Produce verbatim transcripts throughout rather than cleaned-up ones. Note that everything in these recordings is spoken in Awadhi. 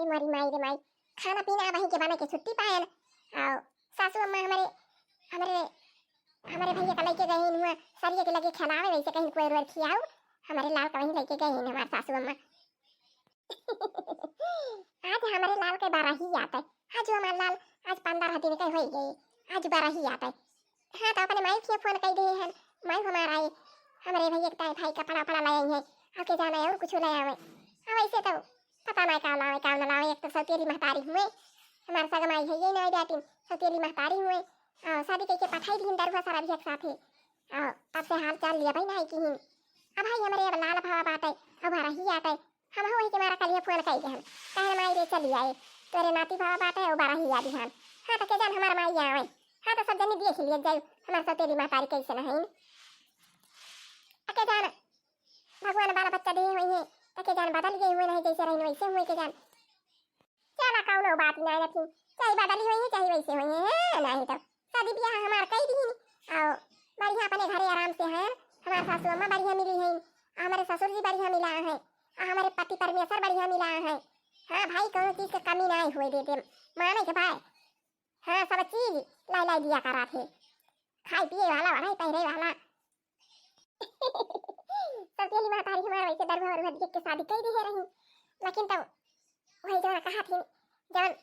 ए मोरी माई रे माई, खाना पीना अबहीं के बना के छुट्टी पाएन। अउ सासू अम्मा हमरे, हमरे, हमरे भइया का लइके गइन हुआ, सरिया के लगे खेलावे, वइसे कहिन कोयर ओयर खियाउ, हमरे लाल का वहीं लइके गइन हमार सासू अम्मा। आज हमरे लाल के बरही आत है। आज हमार लाल आज पन्द्रह दिन के होइ गए, आज बरही आत है। हाँ, तो अपने माई के फोन कइ दिहे हन, माई हमार आई, हमरे भइया के ताई भाई कपड़ा उपड़ा लइ आई है, अउ के जाने अउर कुछ लइ आवे। अब वइसे तो पता नाहीं का लावे, का न लावे, एक तो सौतेली महतारी हुए, हमार सग माई है ये नाहीं जातिन, सौतेली महतारी हुए, अउ शादी कइके पठाई दिहिन दरुआ सारा भी एक साथे, अउ तब से हाल चाल लिया भाई नाहीं किहिन। अब भाई हमरे अब लाल भवा बाटे, अब बरही आटे, हम वही के मारा कलिया फोन कइ देहन, कहे माई रे चली आए, तोरे नाती भवा बाटे, अब बरही आ दिहन। हाँ, तो के जान हमार माई आवे, हाँ, तो सब जनी देख लिए जाई, हमार सौतेली महतारी कइसे नहीं। अके जान, भगवान बाल बच्चा दिहे हुए हैं, तो के जान बदल गए हुए नहीं, जइसे रहिन वइसे हुए के जान। चला, कउनो बात नाहीं रखी, चाहे बदली हुई है, चाहे वइसे हुई है, हाँ, नाहीं तो शादी बियाह हमार कइ दिहिन, अउ बढ़िया अपने घरे आराम से हैं, हमार सासू अम्मा बढ़िया मिली हैं, हमरे ससुर जी बढ़िया मिला हैं, अउ हमरे पति परमेश्वर बढ़िया मिला हैं। हाँ भाई, कउनो चीज के कमी नाहीं हुए दे दे, माने के भाई। हाँ, सब चीज लाई लाई दिया करा थे, खाए पिए वाला, ओढ़ाई पहिरे वाला। सौतेली महतारी हमार वइसे दरुआ वरुआ देख के शादी कइ दिहे रही, लेकिन तब वही जवन कहा थी, जवन,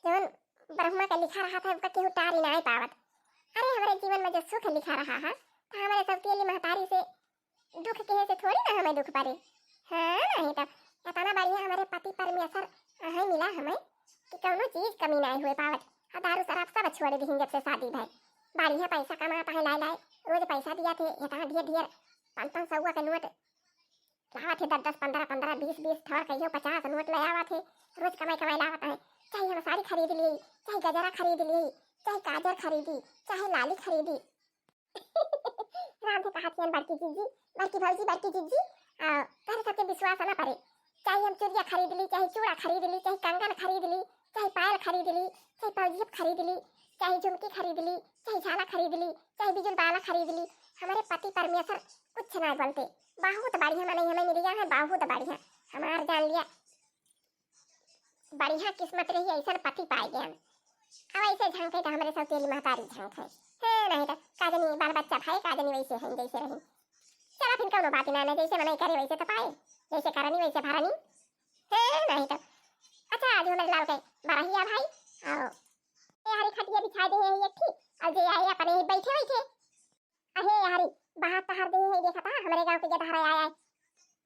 जवन ब्रह्मा के लिखा रहा था, ओका केहू टारी नाहीं पावत। अरे, हमरे जीवन में जो सुख लिखा रहा है, तो हमरे सौतेली महतारी से दुख कहे से थोड़ी ना हमें दुख पड़े। हाँ, नाहीं तो इतना बढ़िया हमरे पति परमेश्वर अहै मिला हमें कि कउनो चीज कमी नाहीं हुए पावत। आ दारू शराब सब छोड़ दिहिन जब से शादी भय। बढ़िया पैसा कमात है, लाए लाए रोज पैसा दिया थे, इतना ढेर ढेर पाँच पाँच सौ के नोट लावा थे, दस दस, पन्द्रह पन्द्रह, बीस बीस ठौर, कहियो पचास नोट ले आवा थे, रोज कमाई कमाई लावत है। चाहे हम साड़ी खरीद ली, चाहे गजरा खरीद ली, चाहे काजर खरीदी, चाहे लाली खरीदी, राम से कहा थियन बड़की जीजी, बड़की भौजी, बड़की जीजी, आ, तोहरे सबके विश्वास ना पड़े। चाहे हम चुरिया खरीद ली, चाहे चूड़ा खरीद ली, चाहे कंगन खरीद ली, चाहे पायल खरीद ली, चाहे पाउजियप खरीद ली, चाहे झुमकी खरीद ली, चाहे झाला खरीद ली, चाहे बिजुल बाला खरीद ली, हमरे पति परमेश्वर कुछ ना बोलते। बहुत बढ़िया मनई हमें मिल गया है, बहुत बढ़िया। हमार जान लिया, बढ़िया किस्मत रही, अइसन पति पाए गए। अब अइसे झंखे तो हमरे सौतेली महतारी झंखे। हाँ, नहीं तो का जनी बाल बच्चा भाई, का जनी वइसे हैं जइसे रही। चला फिर कउनो बात ना, ना जइसे मनई करे वइसे तो पाए, जइसे करनी वइसे भरनी। हाँ, नहीं तो। अच्छा, आज हमरे लाल के बरहिया भाई, आओ। ए हरी खटिया बिछा दे है एक ठी, अउ जे आए अपने ही बैठे बैठे। अहे यारी, बाहर तहार दे है, देखा था, हमरे गाँव के गदहरा आया है।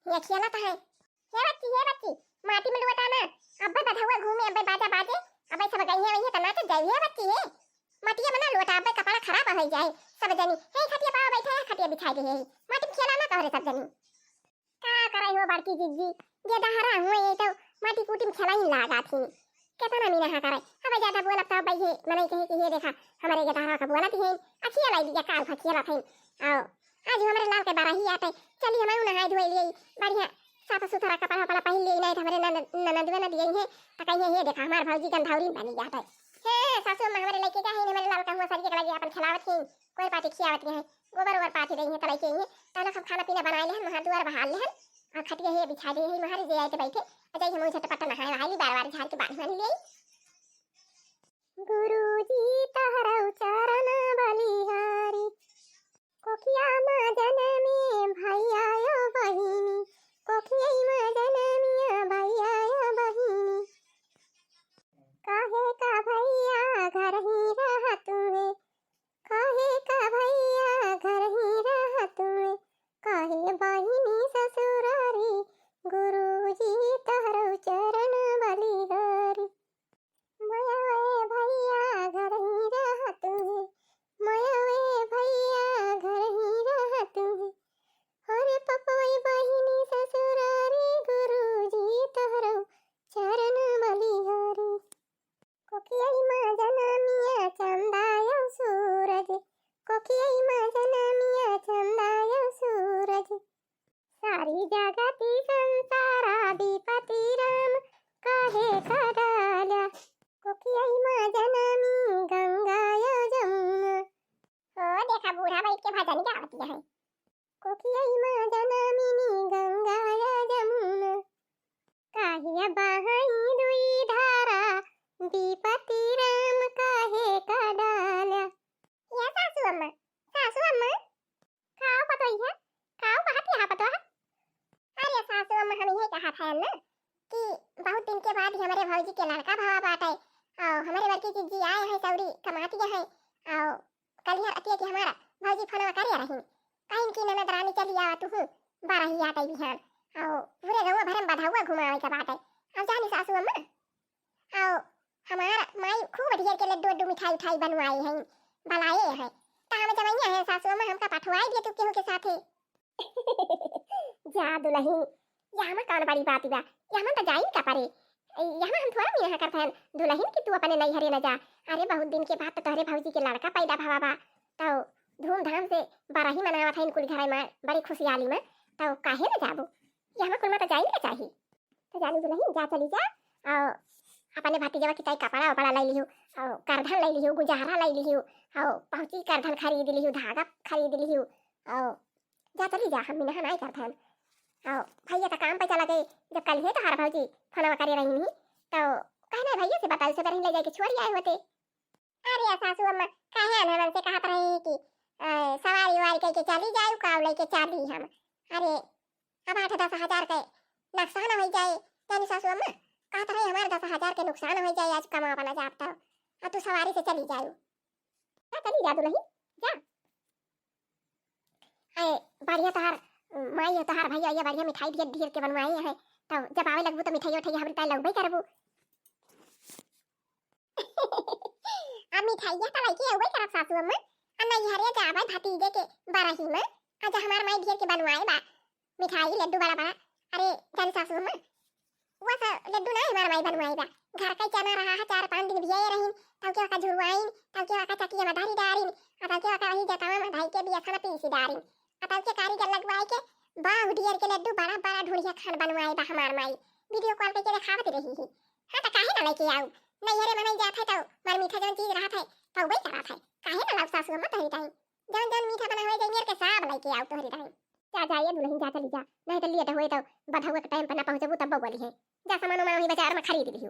ये खेलत है। हे बच्ची, हे बच्ची, माटी में लोटा ना। अब्बे बधवा घूमे, अब्बे बाजा बाजे, अब्बे सब गइहे वइहे त नाचत जाई। हे बच्ची, हे। मटिया में ना लोटा, अब्बे कपड़ा खराब होइ जाए। सब जनी, हे खटिया पावा बैठा है, खटिया बिछाई दे है। माटी में खेला ना तोहरे सब जनी। का करे हो बड़की जिज्जी, गदहरा हुए ये तो माटी कूटी में खेलाई लागा थी। केतना मीना हा करे। अब ज्यादा बोलब तो भाई ये मनई कहे कि ये देखा, हमरे गदहरा का बोलत ही, अखिया लाई दिया काल फखिया रखें। आओ, आज हमरे लाल के बरही आटे, चली हम नहाए धोए लिए, बढ़िया साफ सुथरा कपड़ा उपड़ा पहिन लिए, नहीं तो हमरे ननद, ननदुआ न दिए हैं, तो कहिए ये देखा हमार भौजी गंधौरी बनी जाते। हे सासू अम्मा हमरे लइके का है, हमरे लाल का हुआ सरिया के लगे अपन खिलावत ही, कोई पाटी खियावत ही, गोबर ओबर पाटी रही है, तलाई के ही, तहन हम खाना पीना बनाए लेहन, वहाँ दुआर बहार लेहन, और खटिया हे बिछा दे है, वहाँ रे जे आए के बैठे, और जाई हम झटपट नहाए वहाए ली, बार बार झाड़ के बांध बांध लिए। गुरुजी तहरौ चरण बलिहारी, कोखिया मा जनमे भैया यो बहिनी, कोखिया मा जनमिया भैया यो बहिनी। काहे का भैया घर ही रहत हुए, काहे का भैया घर ही रहत हुए, काहे बहिनी ससुरारी, गुरुजी तहरौ चरण बलिहारी। मयवे भैया घर ही रहत हुए, मयवे भैया घर ही रहत हुए। अरे पपवई बहिनी ससुरारी, गुरुजी तहरौ चरण बलिहारी। कोखियई मा जनमिया चंदा अउ सूरज, कोखियई मा जनमिया चंदा अउ सूरज। सारी जगति संसार अधिपति राम काहे का डाल्या। कोखियई मा जनमी गंगा अउ जमुना। ओ देखा बूढ़ा बैठ के भजन गावत है। कोखियई मा जनमिनी गंगा अउ जमुना। काहे बाहर कि बहुत दिन के बाद ही हमरे भौजी के लड़का भवा बाटे, और हमरे बड़की जिज्जी आए हैं सौरी कमातिया हैं, और कलिया रतिया कि हमार भौजी फोनवा करे रही, कहिन कि ननद रानी चली आवा तुहू, बरही आटे बिहान, और पूरे गौवा भरे में बधौवा घुमावे के बाटे। अब जानी सासू अम्मा, और हमार माई खूब ढेर के लड्डू उड्डू मिठाई उठाई बनवाए हैं, बलाए हैं, तो हम जमैया है सासू अम्मा, हमका पठवाई दिया तू केहू के साथे। जा दुलहिन, यहाँ में कौन बड़ी बात बा, यहाँ में तो जाइन का परे, यहाँ हम थोड़ा मिनहा करत हन दुलहिन कि तू अपने नैहरे न जा। अरे बहुत दिन के बाद तो तोहरे भौजी के लड़का पैदा भवा बा, तो धूमधाम से बरही मनावत है कुल घर में बड़ी खुशियाली में, तो काहे न जाबो, यहाँ कुल में तो जाइन का चाही। तो जानी दुलहिन जा चली जा, और अपने भतीजवा की ताई कपड़ा उपड़ा लै लिहू, और करधन लै लिहू, गुजहरा लै लिहू, और पहुँची करधन खरीद लिहू, धागा खरीद लिहू, और जा चली जा, हम मिनहा नाई करत हन। और भैया तो काम पे चला गए, जब कल है तोहार भौजी फोनवा करे रही तो कहना भैया से बताऊ से बरही ले जाके छोड़ आए होते। अरे सासू अम्मा, काहे अनहन से कहत रही कि अ, सवारी उवारी कइके चली जाए, काव लेके चली हम। अरे अब आठ दस हजार के नुकसान हो जाए, जानी सासू अम्मा, कहत रही हमारे दस हजार के नुकसान हो जाए, आज कमा बना जाब तो, अब तू सवारी से चली जाए। हाँ चली जा दुलहिन, जा। अरे बढ़िया तोहार माई है, तोहार भैया ये बढ़िया मिठाई ढेर ढेर के बनवाई है, तब जब आवे लगबू तो मिठाई उठाई हमरे ताई लगबे करबू। अब मिठाइया तो लइके अउबे करब सासू अम्मा, आ नैहरे जाबे भतीजे के बरही में, आ जा हमार माई ढेर के बनवाए बा मिठाई लड्डू बड़ा बड़ा। अरे जानी सासू अम्मा, वो सब लड्डू ना हमार माई बनवाए बा, घर का चना रहा है, चार पाँच दिन भियाए रहीन, तब के ओका झुरवाइन, तब के ओका चकिया में धरी डारिन, आ तब के ओका वही जतवा में धई के बियखा में पीसी डारिन, आ तब के कारीगर लगवाए के बाहु ढेर के लड्डू बड़ा बड़ा ढूढ़िया खान बनवाए बा हमार माई। वीडियो कॉल करके देखावत रही ही। हाँ तो काहे ना लेके आऊ, नैहरे मनई जात है तो मार मीठा जौन चीज रहत है तो वही करत है, काहे ना लाऊ सासू अम्मा तोहरी ताई, जौन जौन मीठा बना हुए जैनियर के सब लेके आऊ तोहरी ताई। जा जा ये दुलहिन जा चली जा, नहीं तो लेट हुए तो बधौआ के टाइम पर ना पहुँचबू तब बोली है। जा सामान उमान वही बाजार में खरीद लिहू।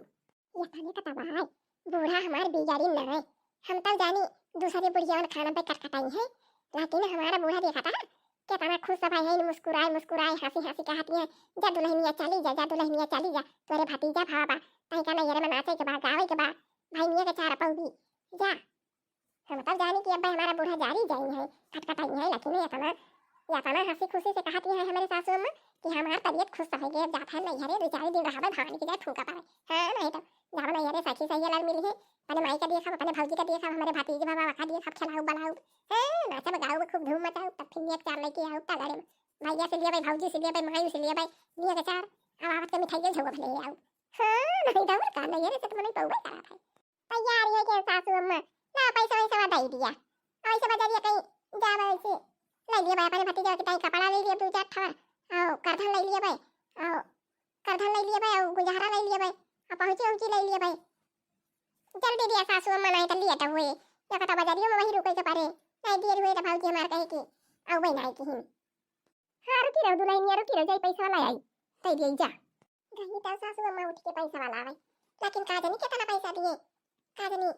ये तने का तबाय, बूढ़ा हमार बिगाड़ी ना है, हम तब जानी दूसरे बुढ़िया खाना पे कटकटाई है, लेकिन हमारा बूढ़ा देखा था कितना खुश सफाई है, मुस्कुराए मुस्कुराए हंसी हंसी कहती है, जा दुलहिनिया चली जा, जा दुलहिनिया चली जा, तोरे भतीजा भावा बा, तहीं का नैहरे में नाचे के बा, गावे के बा, भैनिया के चार पौगी, जा। हम तब जानी कि अब हमारा बूढ़ा जारी जाई है, कटकटाई है, लेकिन ये इतना, ये इतना हंसी खुशी से कहती है हमारे सासू अम्मा कि हमार तबीयत खुश हो गई, अब जात है नैहरे, दो चार दिन रहबे, भवानी की जाए फूंका पड़े। हाँ, नहीं तो जाओ नैहरे, सखी सहेली मिली है, अपने माई का देखब, अपने भौजी का देखब, हमारे भतीजे बाबा का देखब, खिलाऊ बलाऊ, हाँ, नाचब गाऊ, खूब धूम मचाऊ, तब फिर एक चार लेके आऊ तगड़े में, भैया से लिया भाई, भौजी से लिया भाई, माई से लिया भाई, लिया के चार, अब आवत के मिठाइया झोंक ले आऊ। हाँ, नहीं तो और का, नैहरे से तो मनई पौबे करत है। तैयार है के सासू अम्मा, ला पैसा वैसा दे दिया, ऐसे बजरिया कहीं जावे वैसे, ले लिया भाई अपने भतीजा के ताई कपड़ा ले लिया दो चार ठा, और करधन ले लिया भाई, और करधन ले लिया भाई, और गुजहरा ले लिया भाई, और पहुँची उहुँची ले लिया भाई। जल्दी दिया सासू अम्मा, नहीं तो लेट हुए, या कहता बजरिया में वही रुके के पड़े, नहीं देर हुए तो भौजी हमार कहे कि अउबे नहीं किहीं। हाँ, रुकी रहो दुलहिनिया, रुकी रहो, जाई पैसा वाला आई, दे दिया जा। गई तो सासू अम्मा उठ के पैसा वाला आवे, लेकिन का जानी कितना पैसा दिए, का जानी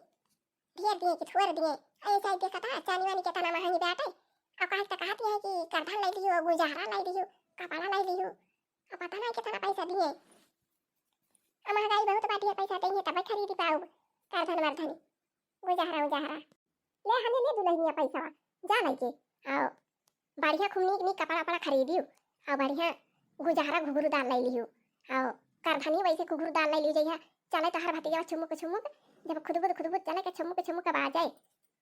ढेर दिए कि थोड़ दिए। ऐसा ही देखा था चानी वानी कितना महंगी बाटे, और कहे तो कहती है कि करधन ले लियो, गुजहरा ले लियो, कपड़ा ले लियो, और पता नहीं कितना पैसा दिए। अब महंगाई बहुत बाटी है, पैसा देंगे तब खरीदी पाऊ करधन वर्धन। गुजहरा उजहरा। ले हने ले दुलहिनिया पैसा, जा लइके। आओ, बढ़िया खूब नीक नीक कपड़ा उपड़ा खरीदियो, आओ बढ़िया गुजहरा घुघरू दार ले लियो, आओ करधनी वैसे घुघरू दार ले लियो, जइहा चले तोहार भतीजा छुमुक छुमुक, जब खुदबुद खुदबुद चले के छुमुक छुमुक आवाज आए,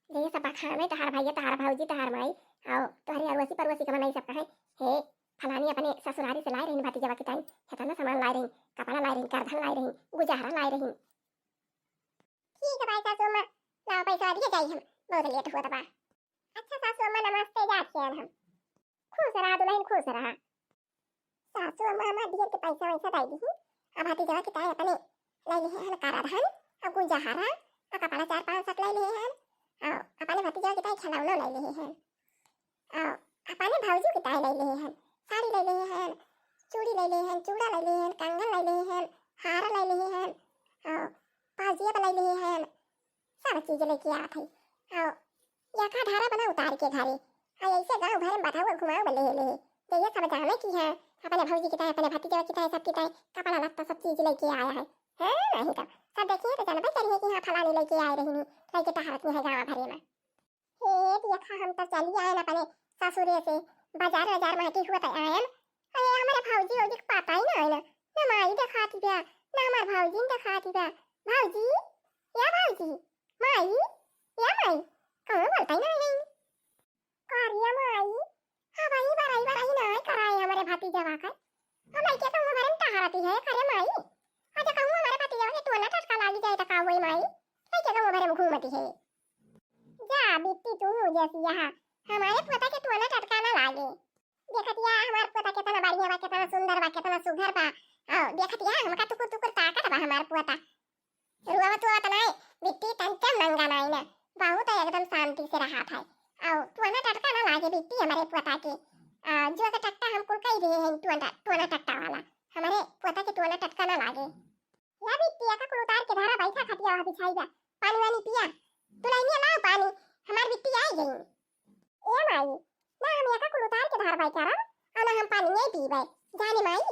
जइहा सब बखाने तोहार भैया, तोहार भौजी, तोहार माई, आओ तोहरे अड़ोसी पड़ोसी के मनई सब कहे, हे फलानी अपने ससुरारी से लाए रही भतीजवा के ताई, हेतना सामान लाए रही, कपड़ा लाए रही, करधन लाए रही, गुजहरा लाए रही। ठीक है भाई सासू अम्मा, लाओ पैसा दिए जाई हम, बहुत लेट हुआ बा। अच्छा सासू अम्मा नमस्ते, जात के हम। खुश रहा दुलहिन, खुश रहा। सासू अम्मा हमार ढेर के पैसा वैसा दे दी, अब भतीजवा के ताई अपने ले लिए हैं करधन, और गुजहरा, और कपड़ा चार पाँच set ले लिए हैं, और अपने भतीजवा के ताई खिलौना ले लिए हैं। आ, अपने भौजी के ताई ले लिए हैं, साड़ी ले लिए हैं, चूड़ी ले लिए हैं, चूड़ा ले लिए हैं, कंगन ले लिए हैं, हार ले लिए हैं, आ, पाजेब ले लिए हैं, सब चीज लेके आवत है। आ, या का धारा बना उतार के घरे, आ, ऐसे गाँव भर में बताओ घुमाओ ले ले, जइया सब जाने की है, अपने भौजी के ताईं, अपने भतीजवा के ताईं, सबके ताईं कपड़ा लत्ता सब चीज लइके आया है। हाँ, नहीं तो सब देखिहैं तो जानबे करिहैं कि हाँ, फलानी लइके आए रही, लइके टहरत है गाँव भरे मा। हे देखा, हम तो चली आयन अपने ससुरे से, बाजार वाजार मा के हुआ तो आयन। अरे, हमरे भौजी ओजी के पता ही ना है ना, ना माई देखाती बा, ना हमार भौजी देखाती बा। भौजी, या भौजी, माई, या माई, कहूँ बोलता ही ना है। करिया माई, हाँ भाई, बड़ाई बड़ाई ना कराए हमरे भतीजवा का। हम लइके कहूँ भरे मा टहरती है, करे माई। अच्छा, कहूँ हमारे भतीजवा के टोना टटका लागी जाए तो का होई माई? लइके कहूँ भरे मा घूमती है। जा बिट्टी, तू जैसी यहाँ हमारे पोता के टोना टटका ना लागे। देखतिया हमार पोता कितना बढ़िया बा, कितना सुंदर बा, कितना सुघर बा। आओ, देखतिया हमका टुकुर टुकुर ताकत बा हमार पोता। रुआ तो अतना है, बिट्टी तंचम नंगा नाई ना, बहुत है एकदम शांति से रहा था। आओ, टोना टटका ना लागे बिट्टी हमारे पोता के। आ, जो के टटका हम कुल कही दिए हैं, टोना, टोना टटका वाला। हमारे पोता के टोना टटका ना लागे। या बिट्टी, एका कुल उतार के धरा, बैठा खटिया वहाँ बिछाई जा। पानी वानी पिया। दुलहिनिया लाओ पानी, हमार बिट्टी आई गई। ए माई, ना हम एका कुल उतार के धरबै करब, और ना हम पानी नहीं पीबै। जाने माई,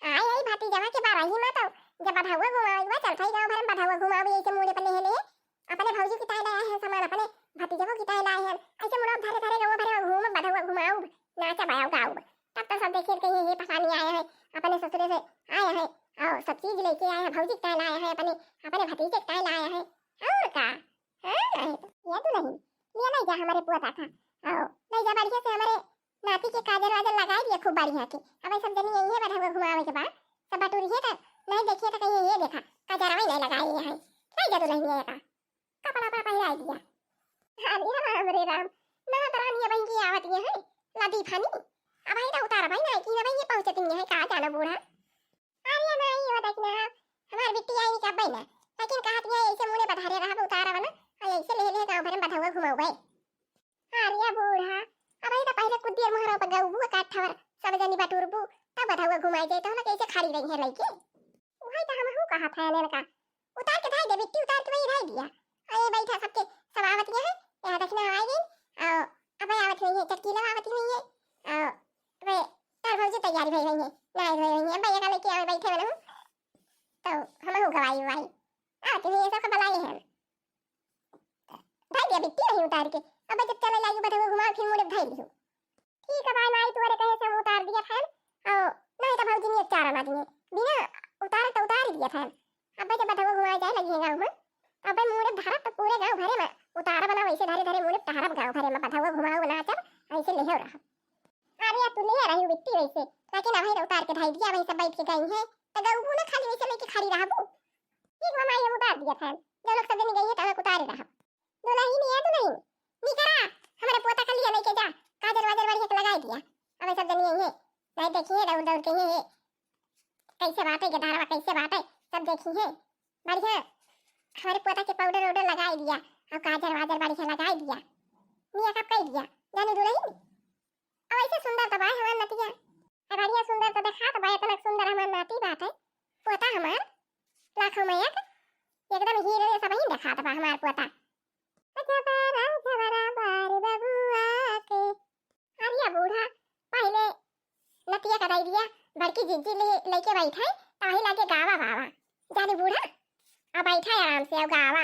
आई आई भतीजवा के बारही मा तो, जब बधौआ घुमावे के बा, चलत है गाँव भरे मा बधौआ घुमावे, ऐसे मुड़े पर लेहे लेहे। अपने भौजी के ताईं लाए हैं सामान, अपने भतीजवा के ताईं लाए हैं। ऐसे मुड़ब धरे धरे गाँव भरे घूम, बधौआ घुमाउब, नाचब आउब गाउब। तब तो सब देखिहैं कहिहैं, ये फलानी आया है, अपने ससुरे से आया है, और सब चीज लइके आया है, भौजी के ताईं लाया है, अपने, अपने भतीजे के ताईं लाया है। और का? हाँ, नहीं तो। या दुलहिन, ले ले जा हमारे पोता का। आओ, ले जा बढ़िया से हमारे नाती के काजर वाजर लगाई दिया खूब बढ़िया के। अब सब जनी यही है बधौआ घुमावे के बाद। सब बटुरिहैं तो नहीं देखिहैं तो कहिहैं ये देखा, काजरवा नहीं लगाई है। ले जा दुलहिनिया का। कपड़ा उपड़ा पहिराई दिया। अरे राम रे राम, ननद रानी अबहीं की आवत ये है, लदी फनी। अबहीं तो उतार भाई ना की अबहीं ये पहुँचत नहीं है, का जाना बूढ़ा। अरे नहीं, वो देख ना, हमार बिट्टी आई नहीं कब्बे ना, लेकिन कहत ये ऐसे मुड़े बधारे रहब उतार बना, और ऐसे ले ले गाँव भरे मा बधौआ घुमावे। अरे बूढ़ा, अबहीं तो पहले कुछ देर मोहरा पर गउबू, काट ठवर, सब जनी बटुरबू, तब बधौआ घुमाई जाए, तो हम कैसे खड़ी रही है लइके? वही तो हमहू कहत है अनेन का। उतार के धाई दे बिट्टी, उतार के वही धाई दिया। अरे बैठा सबके, सब आवत है, यहाँ देखना आ गई। आओ, अब आवत हुई है, चटकीला आवत हुई है। आओ, अब तार भौजी तैयारी भई हुई है, नहाई धोई हुई है, अब ये का लेके आवे बैठे वाला हूँ। तो हमहू गवाई उवाई। आवत हुई है, सबको बुलाई है। धाई दिया बिट्टी नहीं उतार के। अब जब चले लागी बधौआ घुमावे फिर मुड़े धाई लिहू। ठीक है भाई, माई तोहरे कहे से हम उतार दिया था, और नहीं तो भौजी नहीं चारा ना दिए, बिना उतारे तो उतार ही दिया था। अब जब बधौआ घुमाए जाए लगी है गाँव मा, अब मुड़े धरब तो पूरे गाँव भरे मा उतार बना, वैसे धरे धरे मुड़े टहरब गाँव भरे मा, बधौआ घुमाओ नाचब, ऐसे लेहे रहा। अरे तू ले रही बिट्टी वैसे, लेकिन अबहीं तो उतार के धाई दिया, वहीं सब बैठ के गई है, तो गउबू ना खाली वैसे लेके खड़ी रहबू। ठीक बा माई, हम उतार दिया था, जो लोग सब जनी गई है तो हम उतारे रहब। दुलहिन, ए दुलहिन, निकरा, हमरे पोता का लिए लेके जा, काजर वाजर बढ़िया के लगाई दिया। अब सब जनी यही है, नहीं देखिहैं, दौड़ दौड़ के ये, ये कैसे बाटे, गधारवा कैसे बाटे, सब देखिहैं। बढ़िया, हमरे पोता के पाउडर वाउडर लगाई दिया, और काजर वाजर बढ़िया लगाई दिया, मेकअप कर दिया, जाने दुलहिन। अब ऐसे सुंदर तो बाय हमार नतिया। ए बढ़िया सुंदर तो देखात बा, इतना सुंदर हमार नाती बाटे। पोता हमार लाखों में एक, एकदम हीरो ये सब ही देखात बा हमार पोता। झबरा झबरा बार बबुआ के। अरे बूढ़ा, पहले नतिया का दई दिया, बड़की जिज्जी ले, लेके बैठे, ताही लागे गावा बावा। जाने बूढ़ा, अब बैठा आराम से, अब गावा।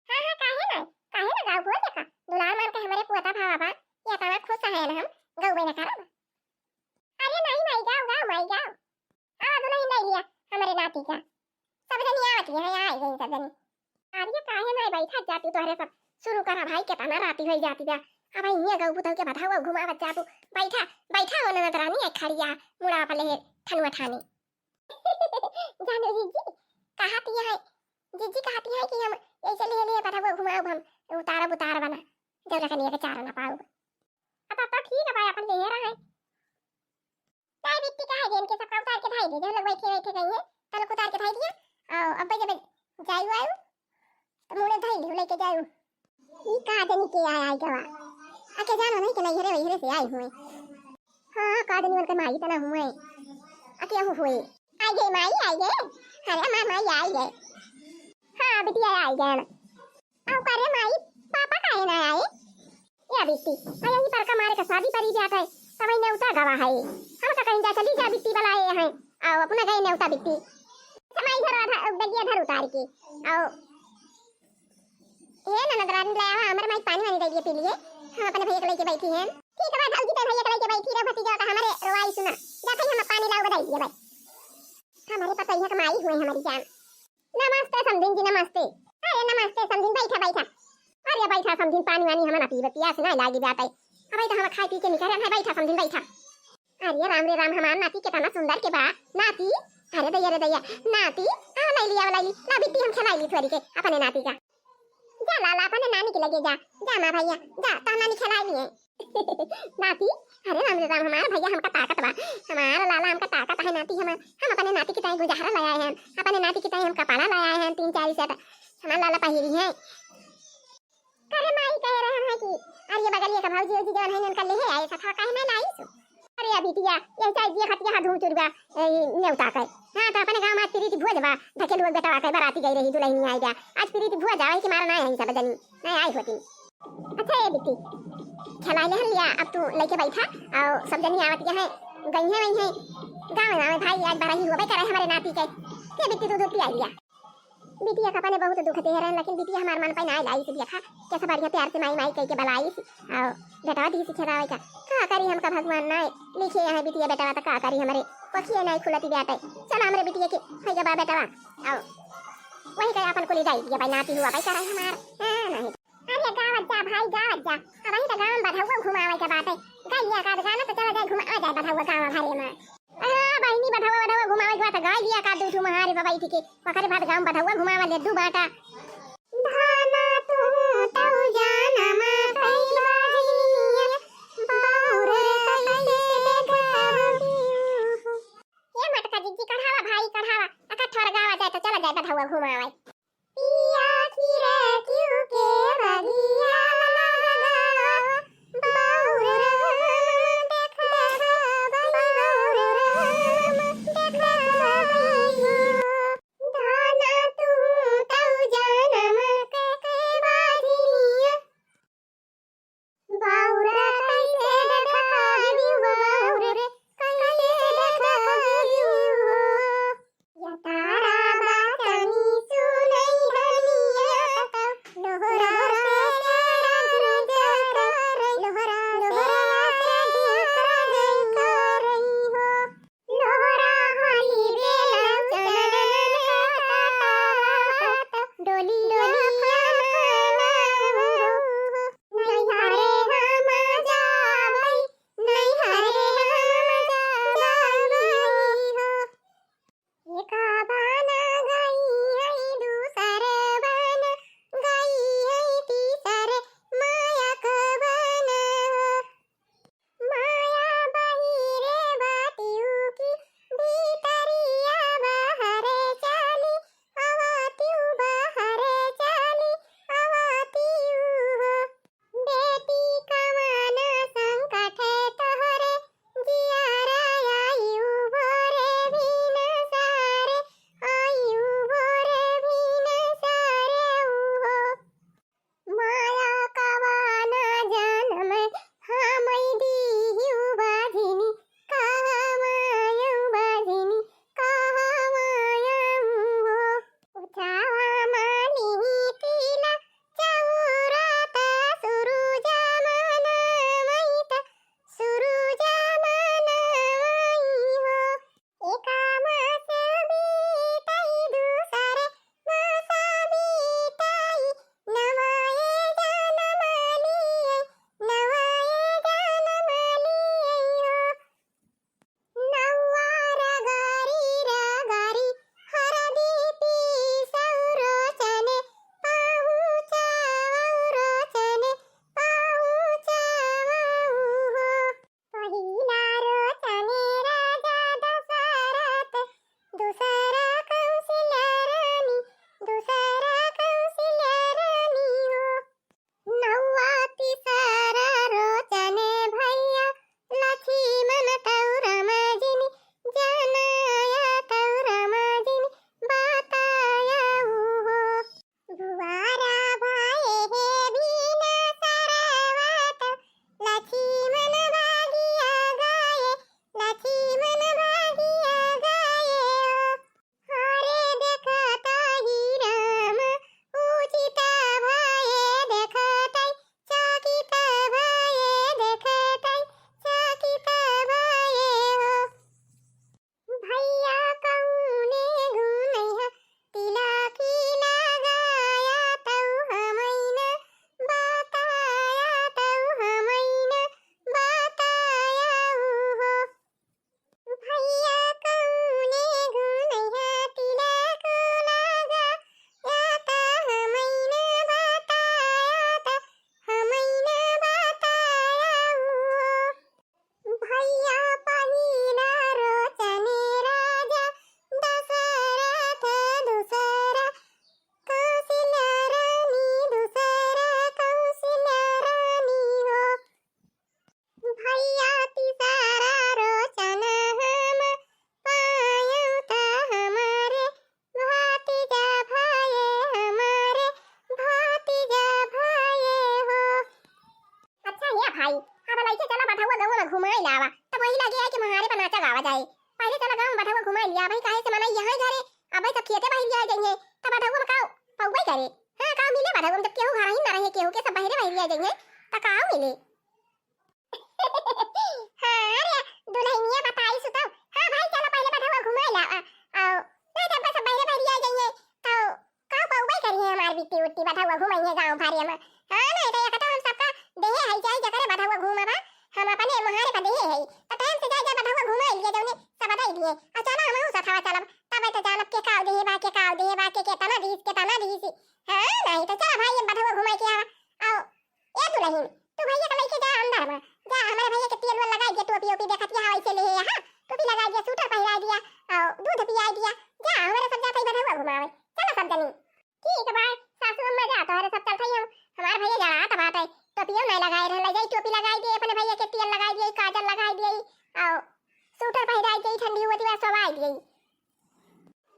हाँ, हाँ, काहे ना, काहे ना गाओ, बोल देखा, दुलार मान के हमारे पोता भावा बा, ये इतना खुश है ना हम, गौबे ना करब। अरे नहीं माई, गाओ, गाओ, माई, गाओ। आ, दुलहिन ले लिया, हमारे नाती का। सब जनी आवत है, आ गई सब जनी। अरे काहे ना बैठा जाती, तोहरे सब शुरू करा भाई, कितना राती हो जाती बा। अब ये गऊ बुतऊ के बधाओ घुमावत जाबू। बैठा, बैठा हो ननद रानी, एक खड़िया मुड़ा पले है ठनुआ ठानी। जानो जिज्जी, कहत ये है, जिज्जी कहत ये है कि हम ऐसे ले ले बधाओ घुमाओ, हम उतारब उतार बना, जब लखनिया के चारा ना पाओ। अब पापा ठीक है भाई, अपन ले रहा है। ताई बिट्टी कहाँ है? इनके सबका उतार के धाई दे, जो लोग बैठे बैठे गई हैं, तो लोग उतार के धाई दिया। और अब जब जायु आयु, तो मुड़े धाई लियो, लेके जायु। ई का जनी के आय, आय गवा। आके जानो नहीं कि नैहरे वैहरे से आई हुए। हाँ, हाँ, का जनी उनके माई तना हुए। आके हम हुए। आई गए माई, आई गए। अरे माँ, माई आई गए। हाँ, बिटिया आई गए। आओ करे माई, पापा काहे ना आए? या बिट्टी, आ यही पर का मारे का शादी परी जात है। तबही नेवता गवा है। हम का कहीं जा, चली जा बिट्टी बलाए हैं। आओ अपना गए नेवता बिट्टी। माई धरो आधा, बेगिया धर उतार के। आओ। ए ननद रानी ले आवा, हमरे माई पानी वानी दे दिए पी लिए। हम अपने भैया के लेके बैठी हैं। ठीक है, भौजी के भैया के लेके बैठी रहो, भतीजा का हमरे रोवाई सुना। जाते ही हम पानी लाओ, बताई दिए भाई। हमारे पतैया का माई हुए हमारी जान। नमस्ते समधिन जी, नमस्ते। अरे नमस्ते समधिन, बैठा, बैठा। अरे बैठा समधिन, पानी वानी हमें ना पीबे, पियास ना लागी जाते। अबे तो हम खाए पी के निकले हैं, बैठा समधिन, बैठा। अरे राम रे राम, हमार नाती कितना सुंदर के बा। नाती, अरे दैया रे दैया, नाती, आओ लैली, आओ लैली, ला बिट्टी हम खिलाई ली थोड़ी के अपने नाती का। जा लाला, अपने नानी के लगे जा, जा माँ भैया, जा, तो नानी खिलाई लिए। नाती, अरे राम रे राम, हमार भैया हमका ताकत बा, हमार लाला हमका ताकत है नाती, हमार, हम अपने नाती के ताई गुजारा ले आए हैं, अपने नाती के ताई हम कपड़ा ले आए हैं तीन चार सेट, हमार लाला पहिरी हैं। करे माई कहे रहे हैं कि अरे बगलिया का भौजी उजी जवन है इनका ले आए, सथवा काहे ना लाइस? अरे या बिटिया, यही साइड ये खटिया हा धूम चुरगा, ए, नेवता के। हाँ, तो अपने गाँव में आज प्रीति भुआ जबा, धकेलुआ बेटवा के बराती गई रही, दुल्हनी आई जा। आज प्रीति भुआ जावे कि मारा ना आई सब जनी, ना आई होती। अच्छा ये बिट्टी, खिलाई ले लिया, अब तू लेके बैठा, और सब जनी आवत यहाँ गई है, वही है गाँव में भाई, आज बरही होबे करे हमारे नाती के। ये बिट्टी तू दूध पिया लिया। बिटिया का अपने बहुत दुख दे रहन, लेकिन बिटिया हमार मन पे ना लाइस देखा, कैसे बढ़िया प्यार से माई माई कह के बलाइस, और बेटवा दी से खेदावे का। का करी हमका भगवान ना लिखे यहाँ बिटिया बेटवा, तो का करी हमरे कोखिए नहीं खुलती बाटे। चल हमरे बिटिया के भैया बा बेटवा, आओ वही का अपन कुली जाई, ये भाई नाती हुआ भाई करे हमार, हाँ, नहीं। अरे गावत जा भाई, गावत जा, अब वही तो गाँव में बधौआ घुमावे के बाटे। गैया का गाना तो चला जाए, घुमावे जाए बधौआ गाँव भरे में। आ, बहिनी, बधौआ, बधौआ घुमावे के बाटे, गाय लिया का दू ठू महारी बबाई ठीक है, ओकरे बाद गाँव में बधौआ घुमावे ले दू बाटा। धाना तू तौ जाना मा कई बहिनिया, बाउर कैसे देखावतियो। ये मटका जिज्जी कढ़ावा भाई, कढ़ावा, अका ठोर गावा जाए तो चला जाए बधौआ घुमावे। पिया की रे क्यों के बगिया लगा, बाउर राम देखावा, बाउर राम देखावा। धाना तू तौ जाना मा कई बहिनिया, बाउर कैसे देखावतियो, बाउर कैसे देखावतियो। या तारा बाचनी सुन घुमाई लावा, तब वही लगे है कि महारे पर नाचा गावा जाए। पहले चला गाँव में बधवा घुमाई लिया भाई, काहे से मनई यहाँ घरे, अब सब खेते बाहर लिया जाइए, तब बधवा में का पौबई करे। हाँ, का मिले बधवा में, जब केहू घर ही ना रहे, केहू के सब बहरे बाहर लिया जाइए, त का मिले? हाँ रे, दुल्हनिया बताई सुतऊ। हाँ भाई, चलो पहले बधवा घुमाई लावा। आओ, नहीं तो सब बहरे बाहर लिया जाइए, तो का पौबे करिए हमार बिट्टी उट्टी बधवा घुमाइए गाँव भरे में। हाँ, नहीं तो एक तो हम सबका देहे है जाए जकरे बधवा घूमबा, हम अपने मुहारे पर देहे है। तो टाइम से जाए जाए बधवा घुमाई लिए जौने सब दे दिए। और चलो हम सथवा चलब, तब तो जानब के काव देहे बा, के काव देहे बा, के केतना दीस, केतना दीस। हाँ, नहीं तो चला भाई, ये बधवा घुमाई के आवा। आओ, ए दुल्हन, तू भैया के लेके जा अंदर में, जा हमारे भैया के तेल वेल लगाई दिया, टोपी ओपी देखत के हवा ऐसे ले है, हाँ, टोपी लगाई दिया, सूटर पहिराई दिया, और दूध पियाई दिया, जा हमारे सब जाते ही बधवा घुमावे। चलो सब जनी। ठीक है भाई, सासू अम्मा जा, तोहरे सब चलते ही हम, हमारे भैया जरा आता बात है, टोपियो नहीं लगाए रहे, ले जाई टोपी लगाई दिए, अपने भैया के तेल लगाई दिए, काजल लगाई दिए, और सूटर पहिराई दिए, ठंडी हुआ थी वह सब आई दिए।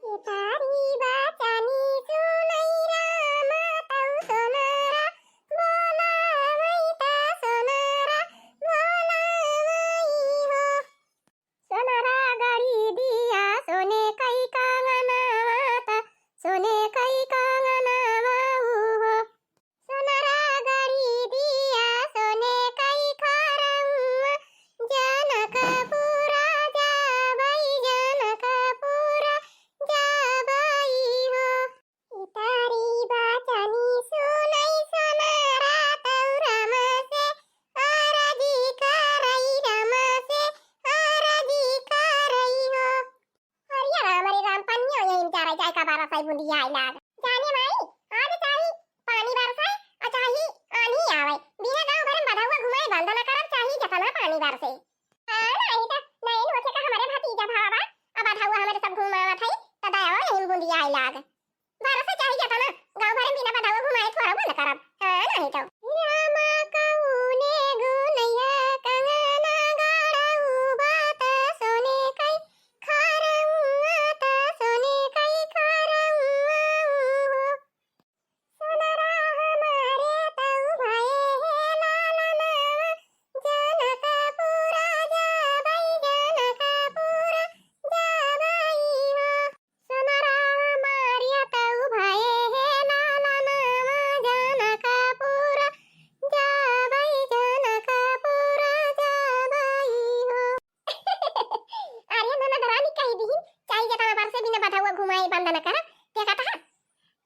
इतारी बाचानी सुनई रामा तौ सोनारा बोलावई ता सोनारा बोलावई हो। सोनारा गड़ी दिया सोने कई कांगनावा ता सोने कई कांगनावा हो। सोनरा गड़ी दिया सोने कई खरौआ, जनकपुरा जाबई, जनकपुरा जाबई हो। इतारी बाचानी सुनई सोनरा तौ राम से, अरजी करई राम से, अरजी करई हो। अरे राम, अरे राम, पनियो यही में चारा जाए का बारह सौ बूंदी आए लाग। जाने माई, आज चाही पानी बरसे और चाही आनी आवे। बिना गाँव भर में बधौआ घुमाए बंद न करब, चाही जतना पानी बरसे। हाँ, नहीं तो नहीं होते का हमारे भतीजा भावा, अब बधौआ हमारे सब घुमावत है, तो दया यही में बूंदी आए लाग। बरसे चाही जतना, गाँव भर में बिना बधौआ घुमाए थोड़ा बंद करब। हाँ, नहीं तो। रामा कौने गुनैया कंगना गड़ौबा त सोने कई खरौआ त सोने कई खरौआ हो। सोनरा हमारे तौ भए हे लालनवा, जनकपुरा जाबई, जनकपुरा जाबई हो। सोनरा हमारे तौ भए हे लालनवा, जनकपुरा जाबई, जनकपुरा जाबई हो। अरे ननद रानी कही दिहिन, चाही जतना बरसे बिना बधौआ घुमाए बंद न करब। देखत हा,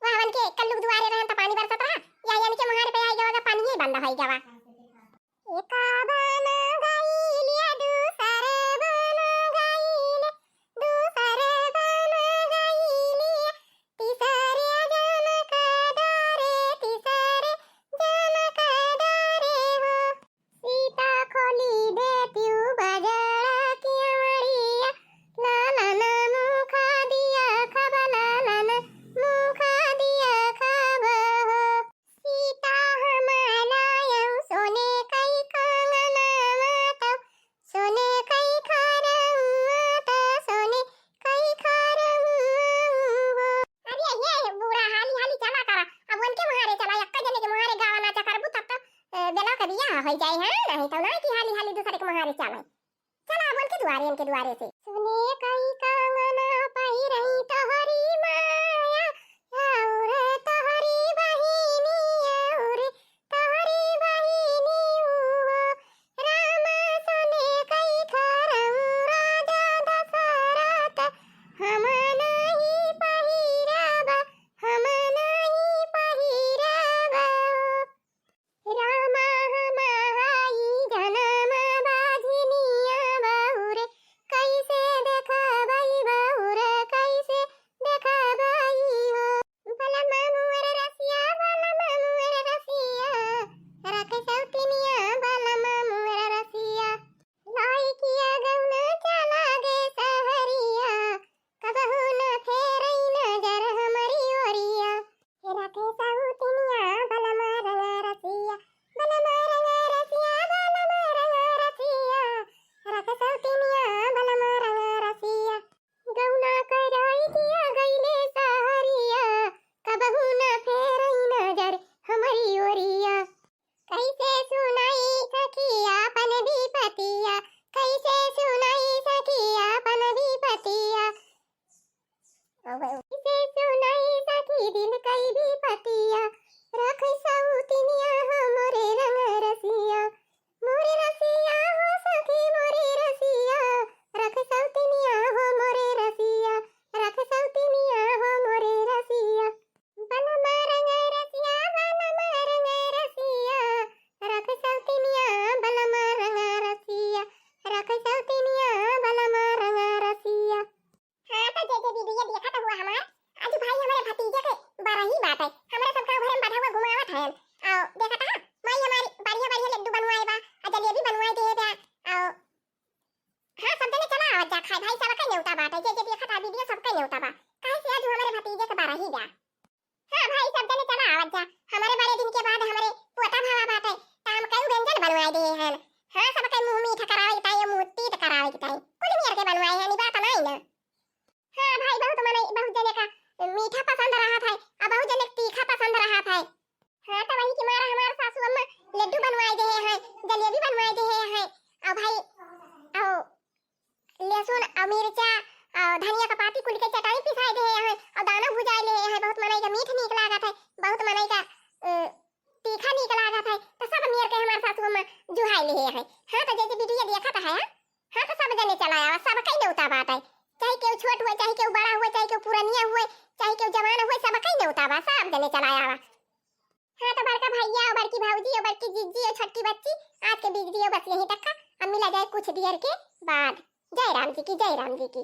वहवन के कल्लू के दुआरे रहन त पानी बरसत रहा, या यानी के मुहारे पे आई गवा, पानी ही बंद होई गवा। एका बन गईले, दूसरे बन गईले, दूसरे बन गईले, तीसरे जनक डारे, तीसरे जनक डारे हो। सीता खोली देतिउ बजड़ा किया मड़िया, लालन मुखा दिया खब, लालन मुखा दिया खब हो। सीता हमारा यौ सोने कई कंगनवा तौ, सोने कई खरौआ तौ, सोने कई खरौआ हो। अरे ये बूढ़ा, हाली हाली चला करा, अब उनके मुहारे चला, यक्का जने के मुहारे गावा नाचा करबू तब तो, अ, बेला के बियाह हो जाए, हाँ, नहीं तो ना कि हाली हाली दूसरे के मुहारे चला। चला अब उनके दुआरे, उनके दुआरे से। सोने कई कंगना पहिरई तोहरी माया, और तोहरी बहिनी, और तोहरी बहिनी हो। रामा सोने कई खरम राजा दशरथ, हम नहीं पहिरब, हम नहीं पहिरब। रामा हम हाई जनम बाझिनिया बहुरे, कैसे पतिया, रख सौतिनिया हो मोरे रंग रसिया, मोरे रसिया हो सखी मोरे रसिया, रख सौतिनिया हो मोरे रसिया, रख सौतिनिया हो मोरे रसिया। बलमा रंग रसिया, बलमा रंग रसिया, रख सौतिनिया, बलमा रंग रसिया, रख सौतिनिया, बलमा रंग रसिया। हाँ, तो जे जे वीडियो देखत हुआ हमार, आज भाई हमरे भतीजे के बरही बाटे, हमरे सबका घरे में बधा हुआ घुमावत हैं। आओ, देखत हा, माई हमारी बढ़िया बढ़िया लड्डू बनवाए बा, आ जलेबी बनवाए दे बा। आओ, हाँ, सब जने चला आवत जा खाए, भाई सबके नेवता बाटे, जे जे देखत हा वीडियो सबके नेवता बा, काहे से आज हमरे भतीजे के बरही बा। हाँ भाई, सब जने चला आवत जा, हमरे बड़े दिन के बाद हमरे पोता भावा बाटे, त हम कई व्यंजन बनवाए दे हैं। हाँ, सबके मुँह मीठ करावे के ताई, मुँह तीत करावे के ताई, कुल मियर के बनवाए हैं, ई बात नहीं ना। हाँ भाई, बहुत मनई, बहुत जने का मीठा पसंद रहत है, आ बहुत जने का तीखा पसंद रहत है। हाँ, तो वही के मारा हमार सासू अम्मा लड्डू बनवाए दे हैं, जलेबी बनवाए दे हैं, आ भाई, आओ, लहसुन और मिर्चा और धनिया का पाती कुल के चटाई पिसाए दे हैं और दाना भुजाए ले हैं। बहुत मनई का मीठ नीक लागत है, बहुत मनई का, अ, तीखा नीक लागत है, तो सब मियर के हमार सासू अम्मा जुहाए ले हैं। हाँ, तो जे जे वीडियो देखत है, हाँ, तो सब जने चला आवा, सबके नेवता बाटे, चाहे केहू छोट हुए, चाहे केहू बड़ा हुए, चाहे केहू पुरनिया हुए, चाहे केहू जवान हुए, सबके नेवता बा, सब जने चला आवा। हाँ, तो बड़का भैया और बड़की भौजी और बड़की जिज्जी और छोटकी बच्ची, आज के वीडियो बस यहीं तक का। अब मिला जाए कुछ देर के बाद। जय राम जी की, जय राम जी की।